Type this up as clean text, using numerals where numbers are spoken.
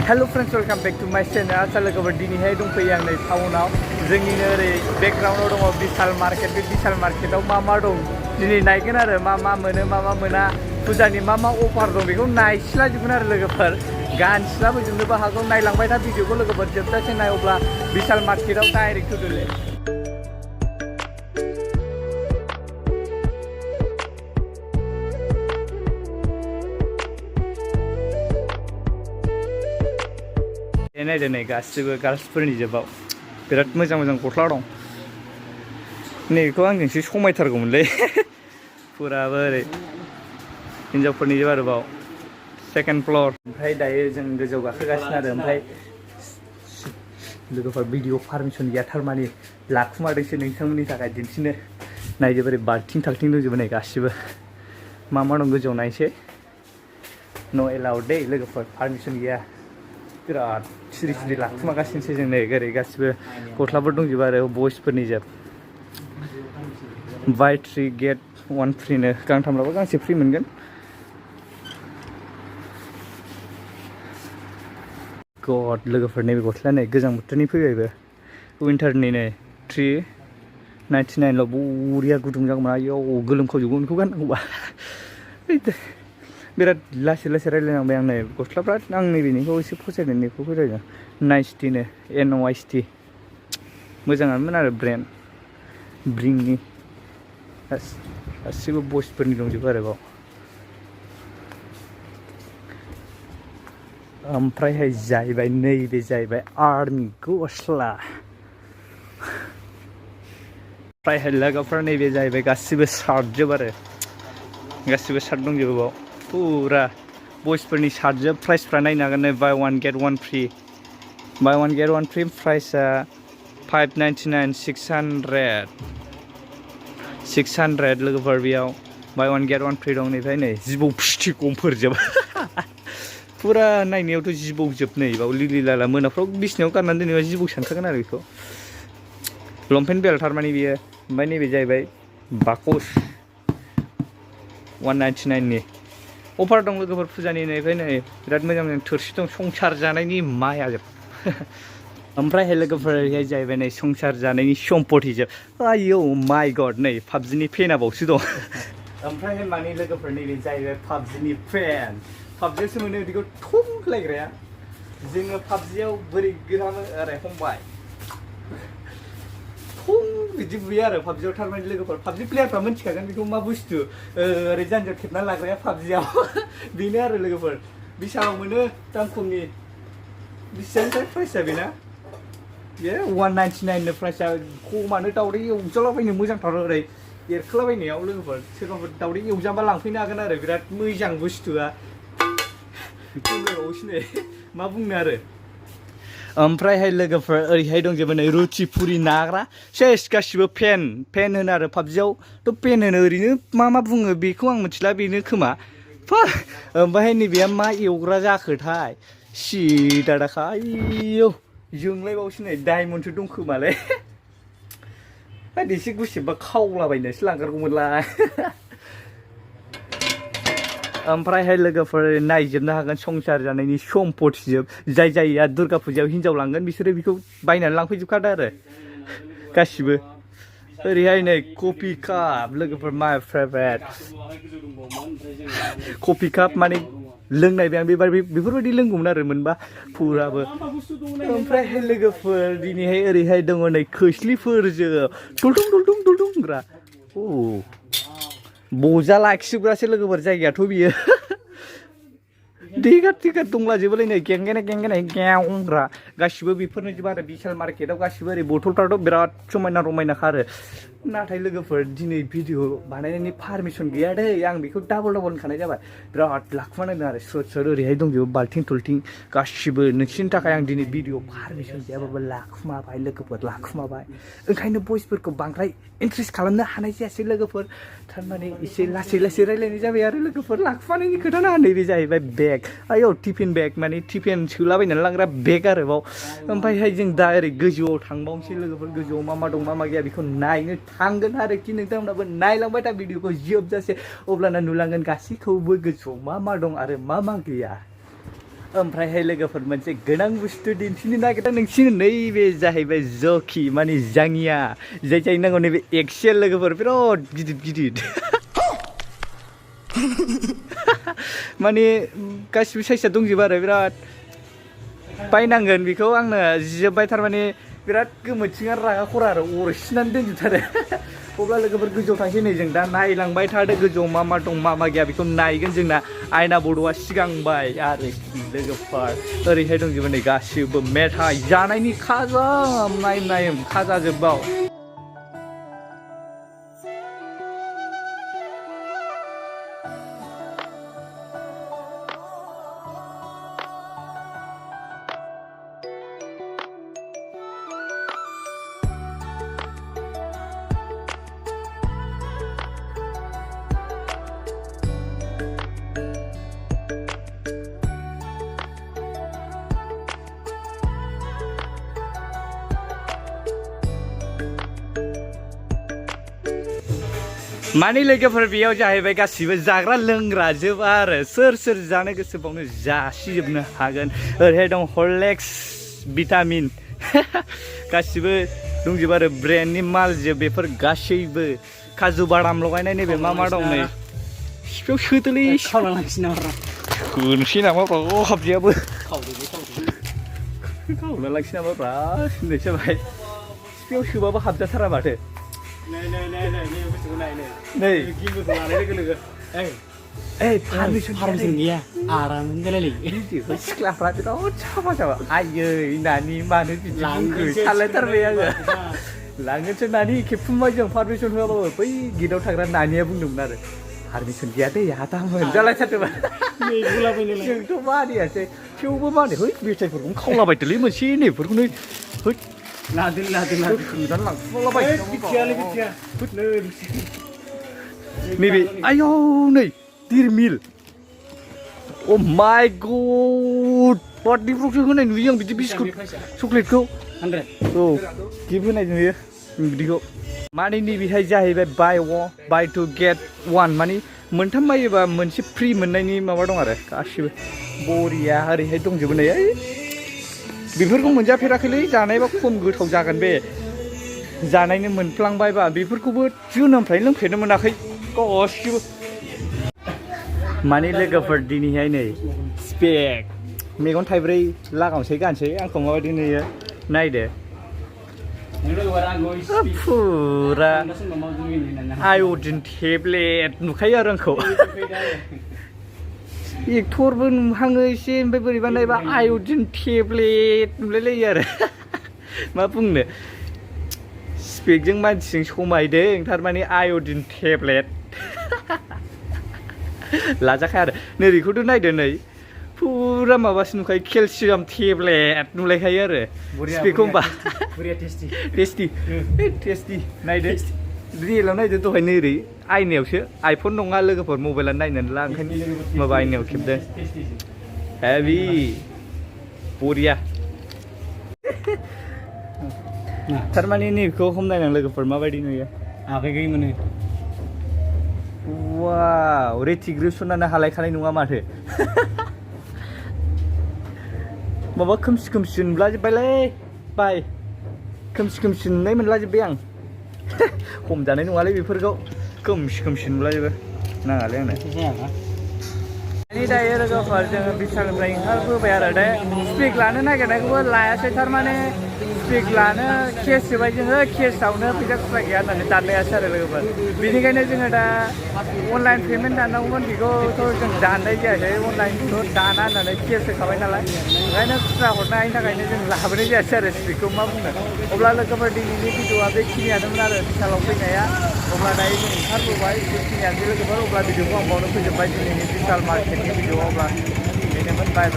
Hello friends, welcome back to my channel. Asal kabar dini hai dong peyang nei townau. जोंनि ओरै backgroundआव दङ VISAL market. बे VISAL marketआव मा दं दिनै नायगोन आरो मा मोनो मा मोना फुजानि मा अफार दं बेखौ नायस्लाजोबगोन आरो लोगोफोर गानस्लाबोजोबनोबो हागौ नायलांबाय था भिडिअखौ लोगोफोर जोबजासिम नाय अब्ला VISAL marketआव डाइरेक्ट फैदोले नायदो नै गासिबो गार्लसफोरनि जोबाव बिराद मोजां गस्ला दं नैखौ आंजोंसो समायथारगौमोनलै फुराबो ओरै हिनजावफोरनि जोब आरोबाव सेकेन्ड फ्लर ओमफ्राय दायो जों गोजौ गाखोगासिनो आरो ओमफ्राय लोगोफोर भिडिअ पारमिसन गैया थारमाने लाखुमादोंसो नोंथांमोननि थाखाय दिन्थिनो नायदो बोरै बाल्थिं थाल्थिं दंजोबो नै गासिबो मा दं गोजौआव नायसै न' एलाउड दै लोगोफोर पारमिसन गैया बिराद सिरि लाखुमागासिनोसै जों नै ओरै गासिबो गस्लाफोर दंजोबो आरो बयसफोरनि जोब बाय 3 गेट 1 फ्रिनो गांथामलाबो गांसे फ्रि मोनगोन गड लोगोफोर नैबे गस्लाया नै गोजां बोथोरनि फैबायबो विन्टारनि नै 399 ल' बरिया गुदुं जागौमोन आयौ गोलोमखावजोबगोन बेखौ गाननांगौबा बिराद लासै रायलायनांबाय आं नै गस्लाफ्रा आं नैबेनिखौ एसे फसायदों नैखौ फसायदों नाइसटिनो NYST मोजाङानोमोन आरो ब्रेन्ड ब्रिंनि गासिबो बयसफोरनि दंजोबो आरो बाव ओमफ्रायहाय जाहैबाय नैबे जाहैबाय आर्मि गस्ला ओमफ्रायहाय लोगोफोर नैबे जाहैबाय गासिबो शार्ट जोब आरो गासिबो शार्ट दंजोबो बाव पुरा बयसफोरनि शार्ट जोब प्राइसफ्रा नायनो हागोन नै बाय 1 गेट 1 फ्रि बाय 1 गेट 1 फ्रि प्राइसआ 599 600 लोगोफोर बेयाव बाय 1 गेट 1 फ्रि दं नैफ्राय नै जिबौ फिथि गमफोर जोब पुरा नायनायावथ' जिबौ जोब नै बाव लिलि लाला मोनाफ्राव बिसिनायाव गारनानै दोनोबा जिबौ सानखागोन आरो बेखौ लंपेन्ट बेल्ट थारमाने बियो ओमफ्राय नैबे जाहैबाय बाकस 199 नि अफार दं लोगोफोर फुजानि नैफ्राय नै बिराद मोजां थोरसि दं संसार जानायनि माया जोब ओमफ्रायहाय लोगोफोर ओरैहाय जाहैबाय नै संसार जानायनि सम्पति जोब आयौ माय गड नै पाबजिनि फेना बावसो दं ओमफ्रायहाय माने लोगोफोर नैबे जाहैबाय पाबजिनि फेन पाबजियावसो मोनो बिदिखौ थंलायग्राया जोङो पाबजियाव बोरै गोरामो ओरै हमबाय बिदि बुयो आरो पाबजियाव थारमाने लोगोफोर पाबजि प्लेयारफ्रा मिथिखागोन बेखौ मा बुस्थु ओरै जानजियाव खेबना लाग्राया पाबजियाव बेनो आरो लोगोफोर बिसालाव मोनो दाम खमनि बेसेबांथाय प्राइसआ बेना बे 199 नो प्राइसआ खमानो दावदै एवजालाबायनो मोजांथार ओरै एरखोलाबायनायाव लोगोफोर सोरबाफोर दावदै एवजाबा लांफैनो हागोन आरो बिराद मोजां बुस्थुआ बुंलायबावोसो नै मा बुंनो आरो ओमफ्रायहाय लोगोफोर ओरैहाय दंजोबो नै रुथि फुरि नाग्रा सेस गासिबो फेन होनो आरो पाबजियावथ' फेन होनो ओरैनो मा बुङो बेखौ आं मिथिला बेनो खोमा ओमफ्रायहाय नैबेया मा एवग्रा जाखोथाय सिदा दाखा आयौ जोंलायबावसो नै डायमन्डसो दं खोमालै एसे गुसेबबा खावलाबायनोसो लांगारगौमोनलाय ओमफ्रायहाय लोगोफोर नायजोबनो हागोन संसार जानायनि सम्पति जोब जायहा दुर्गा फुजायाव हिन्जाव लांगोन बिसोरो बेखौ बायनानै लांफैजोबखादो आरो गासिबो ओरैहाय नै कफि काप लोगोफोर माय फेभारेट कफि काप माने लोंनाय बे आं बेफोरबायदि लोंगौमोन आरो मोनबा फुराबो ओमफ्रायहाय लोगोफोर दिनैहाय ओरैहाय दङ नै खोस्लिफोरजों दुलदुं होनग्रा बजा लाखिजोबग्रासो लोगोफोर जायगायाथ' बियो टिकेट दंलाजोबोलै नै गेंगेनाय गेवग्रा गासिबो बेफोरनो जोब आरो बिसाल मार्केटआव गासिबो ओरै बथलफ्राथ' बिराद समायना रमायनाखा आरो नाथाय लोगोफोर दिनै भिडिअ बानायनायनि पारमिसन गैया दै आं बेखौ डाबल होनखानाय जाबाय बिराद लाखुमानायदों आरो स्रोद ओरैहाय दंजोबो बाल्थिं थुल्थिं गासिबो नोंसिनि थाखाय आं दिनै भिडिअ पारमिसन गैयाबाबो लाखुमाबाय लोगोफोर लाखुमाबाय ओंखायनो बयसफोरखौ बांद्राय इन्ट्रेस्ट खालामनो हानाय जायासै लोगोफोर थारमाने एसे लासै रायलायनाय जाबाय आरो लोगोफोर लाखुमानायनि खोथा ना नैबे जाहैबाय बेग आयौ टिफिन बेग माने टिफिन सोलाबायनानै लांग्रा बेग आरोबाव ओमफ्रायहाय जों दा ओरै गोजौआव थांबावनोसै लोगोफोर गोजौआव मा दं मा गैया बेखौ नायनो थांगोन आरोखि नोंथांमोनाबो नायलांबाय था भिडिअखौ जोबजासे अब्लाना नुलांगोन गासैखौबो गोजौआव मा दं आरो मा गैया ओमफ्रायहाय लोगोफोर मोनसे गोनां बुस्थु दिन्थिनो नागिरदों नोंसिनो नैबे जाहैबाय जखि माने जाङिया जाय जाय नांगौ नैबे एक्सेल लोगोफोर बिराद गिदिर गिदिर माने गासिबो साइजआ दंजोबो आरो बिराद बायनांगोन बेखौ आंनो जिजोब्बाय थारमाने बिराद गोमोथिं आरो रागा खरा आरो अरसिनानै दोनजोबथारो अब्ला लोगोफोर गोजौआव थांसै नै जों दा नायलांबाय थादो गोजौआव मा मा दं मा मा गैया बेखौ नायगोन जोंना आयना बड'आ सिगांबाय आरो लोगोफोर ओरैहाय दंजोबो नै गासिबो मेथाइ जानायनि खाजा नाय खाजा जोब्बाव माने लोगोफोर बेयाव जाहैबाय गासिबो जाग्रा लोंग्रा जोब आरो सोर जानो गोसो बावनो जासिजोबनो हागोन ओरैहाय दं हरलिक्स भिटामिन गासिबो दंजोबो आरो ब्रेन्डनि माल जोब बेफोर गासैबो काजु बादाम लगायनाय नैबे मा मा दं नै सिफियाव सोदोलै सोनोसै नामाब्रा हाबजायाबो खावना लाखिसै नामाब्रा होननायसो जाबाय सिफियाव सोबाबो हाबजाथारा माथो नै फार्मिसन गैया आराम गेलेलै सिख्लाफ्रा बिराद साफा जाबा आयै नानि मानो बिदि बुंखो सानलायथारबाय आङो लांगोनसो नानि खेबथुमबाय जों पारमिसन होआबाबो बै गेटआव थाग्रा नानिया बुंदोंमोन आरो पारमिसन गैया दै आदामोन जालायथारदोंमोन जोंथ' मानियासै थेवबो माने है मेथाइफोरखौनो खावलाबायदोलै मोनसे नैफोरखौनो है लादों गोदान लांफुलाबाय नैबे आयौ नै दिरमिल अ माय गड बार्थडेफ्रावसो होनाय नुयो आं बिदि बिस्कुट चक्लेटखौ 100 औ गिफ्ट होनाय नुयो बिदिखौ माने नैबेहाय जाहैबाय बाय टु गेट वान माने मोनथाम बायोबा मोनसे फ्रि मोननायनि माबा दं आरो गासिबो बरिया ओरैहाय दंजोबो नै बेफोरखौ मोनजाफेराखैलै जानायबा खम गोथाव जागोन बे जानायनो मोनफ्लांबायबा बेफोरखौबो जोनोमनिफ्रायनो लोंफेरनो मोनाखै गासिबो माने लोगोफोर दिनैहाय नै स्पेक मेगन थाइब्रै लागावसै गानसै आंखौ माबायदि नुयो नायदो फुरा आय'दिन टेब्लेट नुखायो आरो आंखौ एक्टरबो नुहाङो एसे ओमफ्राय बोरैबा नायबा आय'दिन टेब्लेट नुलायलायो आरो मा बुंनो स्पेकजों मानसिजों समायदों थारमाने आय'दिन टेब्लेट लाजाखाया आरो नोरैखौथ' नायदो नै फुरा माबासो नुखायो केलसियाम टेब्लेट नुलायखायो आरो स्पेकखौ होमबा टेस्टि नायदो रियेलाव नायदो दहाय नोरै आयनायावसो आइफन नङा लोगोफोर मबाइला नायनानै ला ओंखायनो माबा आयनायाव खेबदों हेभि बरिया थारमाने नैबेखौ हमनायनां लोगोफोर माबायदि नुयो आखाइ गैयै मोनो वाव रेटिक रोसनानो हालायखानाय नङा माथो माबा खोमसि नुलाजोब्बायलै बाय खोमसि नुनाय मोनलाजोब्बाय आं हमजानाय नङालै बेफोरखौ खोमसि नुलाजोबो नाङालै आंनो दायो लोगोफोर जोङो बिसालनिफ्राय ओंखारबोबाय आरो दा स्पेक लानो नागिरनायखौबो लायासै थारमाने स्पेक लानो केस होबाय जोङो केसआवनो फैसा खुस्रा गैया होननानै दानलायासै आरो लोगोफोर बेनिखायनो जोङो दा अनलाइन पेमेन्ट दाननांगौमोन बेखौथ' जों दाननाय जायासै अनलाइनखौथ' दाना होननानै केस होखाबाय नालाय ओंखायनो खुस्रा हरनायनि थाखायनो जों लाबोनाय जायासै आरो स्पेकखौ मा बुंनो अब्ला लोगोफोर दिनैनि भिडिअआ बेखिनियानोमोन आरो बिसालाव फैनाया अब्ला दायो जों ओंखारबोबाय बेखिनियानो लोगोफोर अब्ला भिडिअखौ आं बावनो फोजोबबाय दिनैनि बिसाल मार्केटनि भिडिअ अब्ला बेनोमोन बाय बाय